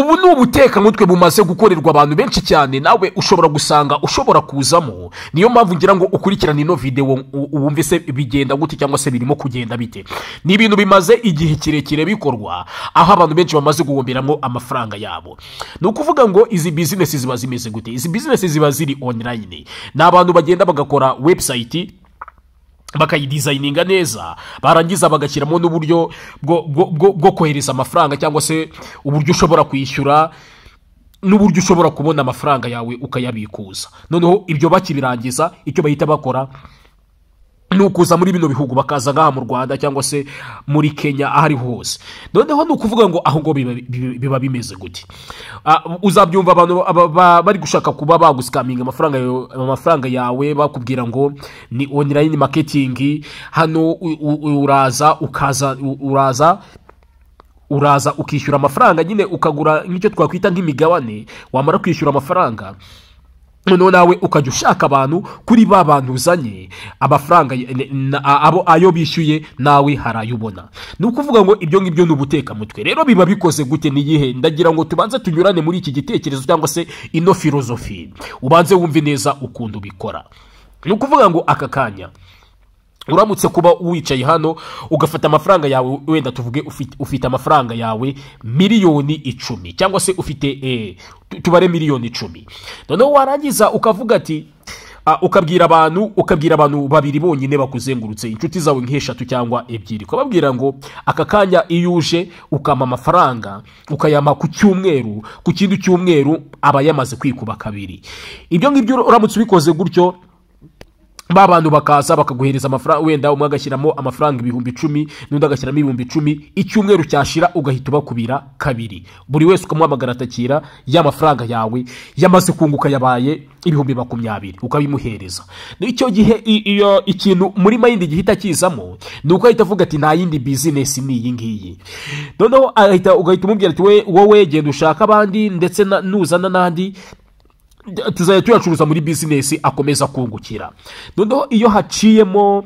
Ubu ni ubutekamutwe bumaze gukorerwa abantu benshi cyane, nawe ushobora gusanga ushobora kuzamo. Niyo mpamvu ngira ngo ukurikirane ino videwo, wumve se bigenda gute cyangwa se birimo kugenda bite. Ni ibintu bimaze igihe kirekire bikorwa, aho abantu benshi bamaze guhomberamo amafaranga yabo. Ni ukuvuga ngo izi bizinesi ziba zimeze gute? Izi bizinesi ziba ziri online. Ni abantu bagenda bagakora website, bakayidesigninga neza, barangiza bagashyiramo n'uburyo bwo kohereza amafaranga, cyangwa se uburyo ushobora kwishyura n'uburyo ushobora kubona amafaranga yawe ukayabikuza. Noneho ibyo bakibirangiza, icyo bahita bakora ni ukuza muri bino bihugu, bakaza ngaha mu Rwanda cyangwa se muri Kenya, aho ariho hose. Noneho ni ukuvuga ngo aho ngo biba bimeze gute? Uzabyumva abantu bari gushaka kuba baguscaminga amafaranga yawe, bakubwira ngo ni online marketing. Hano uraza ukaza uraza ukishyura amafaranga nyine, ukagura nk'icyo twakwita nk'imigabane. Wamara kwishyura amafaranga, noneho nawe ukajya ushaka abantu. Kuri ba bantu uzanye amafaranga abo ayo bishyuye, nawe harayubona. Ni ukuvuga ngo ibyo ngibyo ni ubutekamutwe. Rero biba bikoze gute? Ni iyihe? Ndagira ngo tubanze tunyurane muri iki gitekerezo cyangwa se ino filozofi, ubanze wumve neza ukuntu ubikora. Ni ukuvuga ngo aka kanya uramutse kuba wicaye hano, ugafata amafaranga yawe, wenda tuvuge ufite amafaranga yawe 10 miliyoni, cyangwa se ufite tubare 10 miliyoni, noneho warangiza ukavuga ati ukabwira abantu babiri bonyine bakuzengurutse, inshuti zawe nk'eshatu cyangwa ebyiri, ukababwira ngo aka kanya iyo uje ukampa amafaranga, ukayampa ku cyumweru, ku kindi cyumweru aba yamaze kwikuba kabiri. Ibyo ngibyo uramutse ubikoze gutyo, ba bantu bakaza bakaguhereza amafaranga, wenda umwe agashyiramo amafaranga 10,000, n'undi agashyiramo 10,000, icyumweru cyashira ugahita ubakubira kabiri. Buri wese ukamuhamagara, atakira ya mafaranga yawe yamaze kunguka, yabaye 20,000, ukabimuhereza. Icyo gihe iyo ikintu muri mind gihita kizamo ni uko ahita avuga ati: "Nta yindi bizinesi, ni iyi ngiyi." Noneho ugahita umubwira ati: "We wowe genda ushaka abandi, ndetse nuzana n'andi tuzajya tuyacuruza muri bizinesi akomeza kungukira." Noneho iyo haciyemo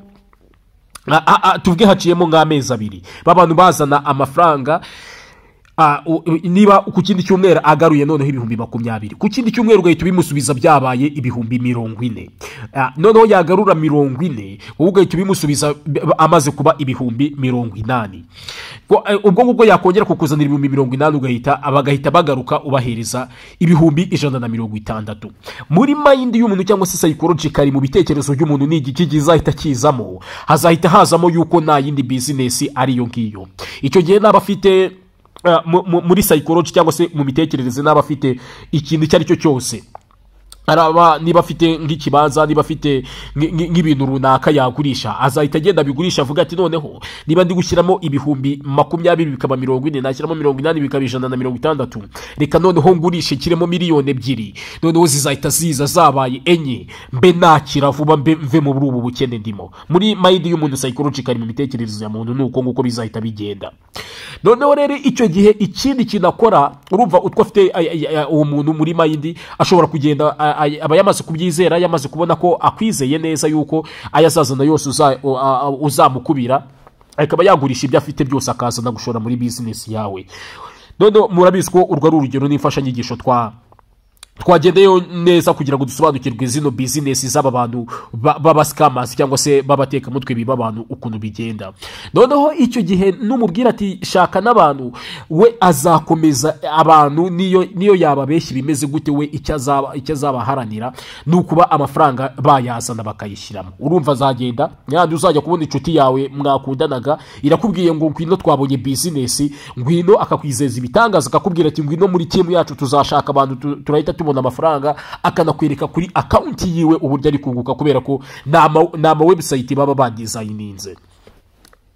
tuvuge haciyemo nk'amezi 2, ba bantu bazana amafaranga, niba ku kindi cyumweru agaruye noneho 20,000, ku kindi cyumweru ugahita ubimusubiza byabaye 40,000. Noneho yagarura 40, wowe ugahita ubimusubiza amaze kuba 80,000. Ubwo ngubwo yakongera kukuzanira 80,000, bagahita bagaruka ubahereza 160,000. Muri mind y'umuntu cyangwa se psychologically, mu bitekerezo by'umuntu, ni igiki kizahita kizamo? Hazahita hazamo yuko nta yindi bizinesi, ariyo ngiyo. Icyo gihe naba afite muri psychology cyangwa se mu mitekerereze, n'aba afite ikintu icyo ari cyo cyose, araba niba afite nk'ikibanza, niba afite nk'ibintu runaka yagurisha, azahita agenda abigurisha, avuga ati: "Noneho niba ndi gushyiramo 20,000 bikaba 40, nashyiramo 80 bikaba 160, reka noneho ngurishe nshyiremo 2 miliyoni, noneho zizahita ziza zabaye 4, mbe nakira vuba, mbe mve muri ubu bukene ndimo." Muri mind y'umuntu, psychologically, mu mitekerereze ya muntu, ni uko nguko bizahita bigenda. Noneho rero icyo gihe ikindi kintu akora, urumva utwo afite uwo muntu muri mind, ashobora kugenda aba yamaze kubyizera, yamaze kubona ko akwizeye neza yuko ayo azazana yose uzamukubira, akaba yagurisha ibyo afite byose akazana gushora muri bizinesi yawe. Noneho murabizi ko urwo ari urugero n'imfashanyigisho twagendeyeho neza kugira ngo dusobanukirwe zino bizinesi z'aba bantu b'abascammers cyangwa se b'abatekamutwe biba abantu, ukuntu bigenda. Noneho icyo gihe numubwira ati: "Shaka n'abantu", we azakomeza abantu, niyo yababeshya bimeze gute, we icyo azabaharanira ni ukuba amafaranga bayazana bakayishyiramo. Urumva azagenda yandi, uzajya kubona inshuti yawe mwakundanaga irakubwiye ngo: "Ngwino, twabonye bizinesi, ngwino." Akakwizeza ibitangaza, akakubwira ati: "Ngwino muri team yacu, tuzashaka abantu, turahita tubona amafaranga." Akanakwereka kuri account yiwe uburyo ari kunguka, kubera ko ni ama website baba badesigninze.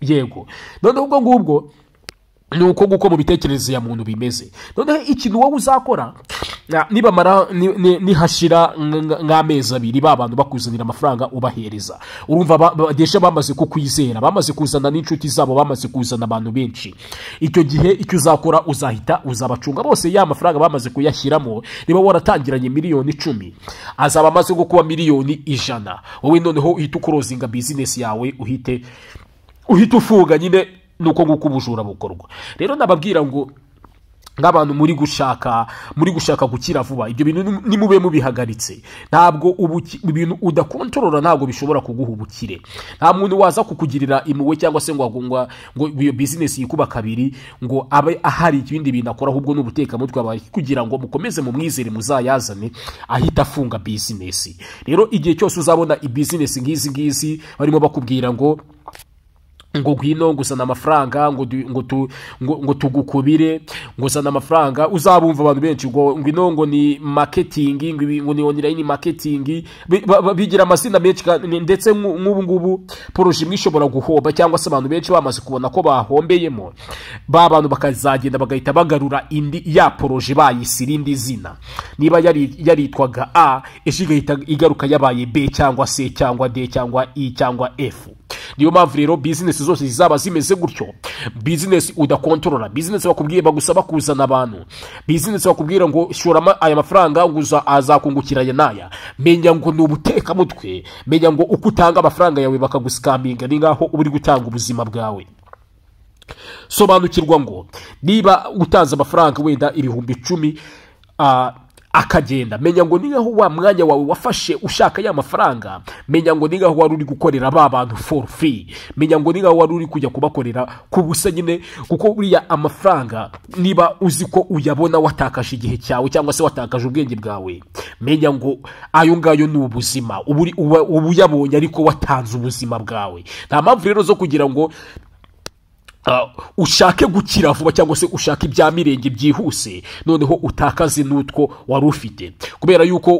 Yego, noneho ubwo ngubwo ni uko nguko mu mitekerereze ya muntu bimeze. Noneho ikintu wowe uzakora, nibamara nihashira nk'amezi 2, ba bantu bakuzanira amafaranga ubahereza, urumva déjà bamaze kukwizera, bamaze kuzana n'inshuti zabo, bamaze kuzana abantu benshi. Icyo gihe icyo uzakora, uzahita uzabacunga bose, ya mafaranga bamaze kuyashyiramo. Niba waratangiranye 10 miliyoni, azaba amaze nko kuba 100 miliyoni. Wowe noneho uhita uclosinga bizinesi yawe, uhite ufunga nyine. Nuko nguko ubujura bukorwa. Rero nababwira ngo Nk'abantu muri gushaka gukira vuba, ibyo bintu nimube mubihagaritse. Ntabwo ibintu udakontorora ntabwo bishobora kuguha ubukire. Nta muntu waza kukugirira impuhwe cyangwa se ngo iyo bizinesi yikuba kabiri ngo abe ahari ibindi bintu akora, ahubwo ni ubutekamutwe abaye kugira ngo mukomeze mumwizere muzayazane ahita afunga bizinesi. Rero igihe cyose uzabona ibizinesi nk'izi ngizi barimo bakubwira ngo ngwino, ngo uzane amafaranga, ngo tugukubire, ngo uzane amafaranga, uzabumva abantu benshi ngo ngwino, ngo ni marketing, ngo ibi, ngo ni online marketing, bigira amazina menshi. Ndetse nk'ubu ngubu projet imwe ishobora guhomba cyangwa se abantu benshi bamaze kubona ko bahombeyemo, ba bantu bakazagenda bagahita bagarura indi ya projet bayise irindi zina. Niba yari yaritwaga A, ejo igahita igaruka yabaye B cyangwa C cyangwa D cyangwa E cyangwa F. Niyo mpamvu rero bizinesi zose zizaba zimeze gutyo, bizinesi udakontorora, bizinesi bakubwiye bagusaba kuzana abantu, bizinesi bakubwira ngo shora aya mafaranga ngo azakungukira aya n'aya, menya ngo ni ubutekamutwe. Menya ngo uko utanga amafaranga yawe bakagusikaminga ni nkaho uba uri gutanga ubuzima bwawe. Sobanukirwa ngo niba utanze amafaranga wenda 10,000 akagenda, menya ngo ni nkaho wa mwanya wawe wafashe ushaka ya mafaranga, menya ngo ni nkaho wari uri gukorera ba bantu for free, menya ngo ni nkaho wari uri kujya kubakorera ku busa nyine. Kuko buriya amafaranga niba uzi ko uyabona watakaje igihe cyawe cyangwa se watakaje ubwenge bwawe, menya ngo ayo ngayo ni ubuzima uba uyabonye ariko watanze ubuzima bwawe. Nta mpamvu rero zo kugira ngo ushake gukira vuba cyangwa se ushake ibya mirenge byihuse, noneho utakaze n'utwo wari ufite, kubera yuko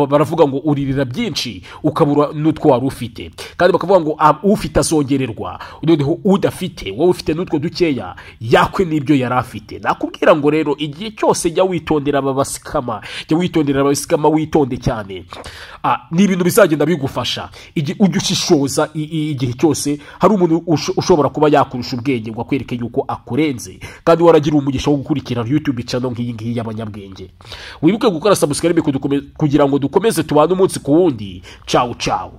baravuga ngo uririra byinshi ukabura n'utwo wari ufite. Kandi bakavuga ngo ufite azongererwa, noneho udafite, wowe ufite n'utwo dukeya, yakwe n'ibyo yari afite. Nakubwira ngo rero igihe cyose jya witondera aba bascammer, jya witondera abascammer, witonde cyane. Ni ibintu bizagenda bigufasha ujye ushishoza igihe cyose hari umuntu ushobora kuba yakurusha ubwenge ngo akwereke yuko akurenze, kandi waragira umugisha wo gukurikira YouTube channel nk'iyi ngiyi y'abanyabwenge. Wibuke gukora subscribe kugira ngo dukomeze tubane umunsi ku wundi. Ciao ciao.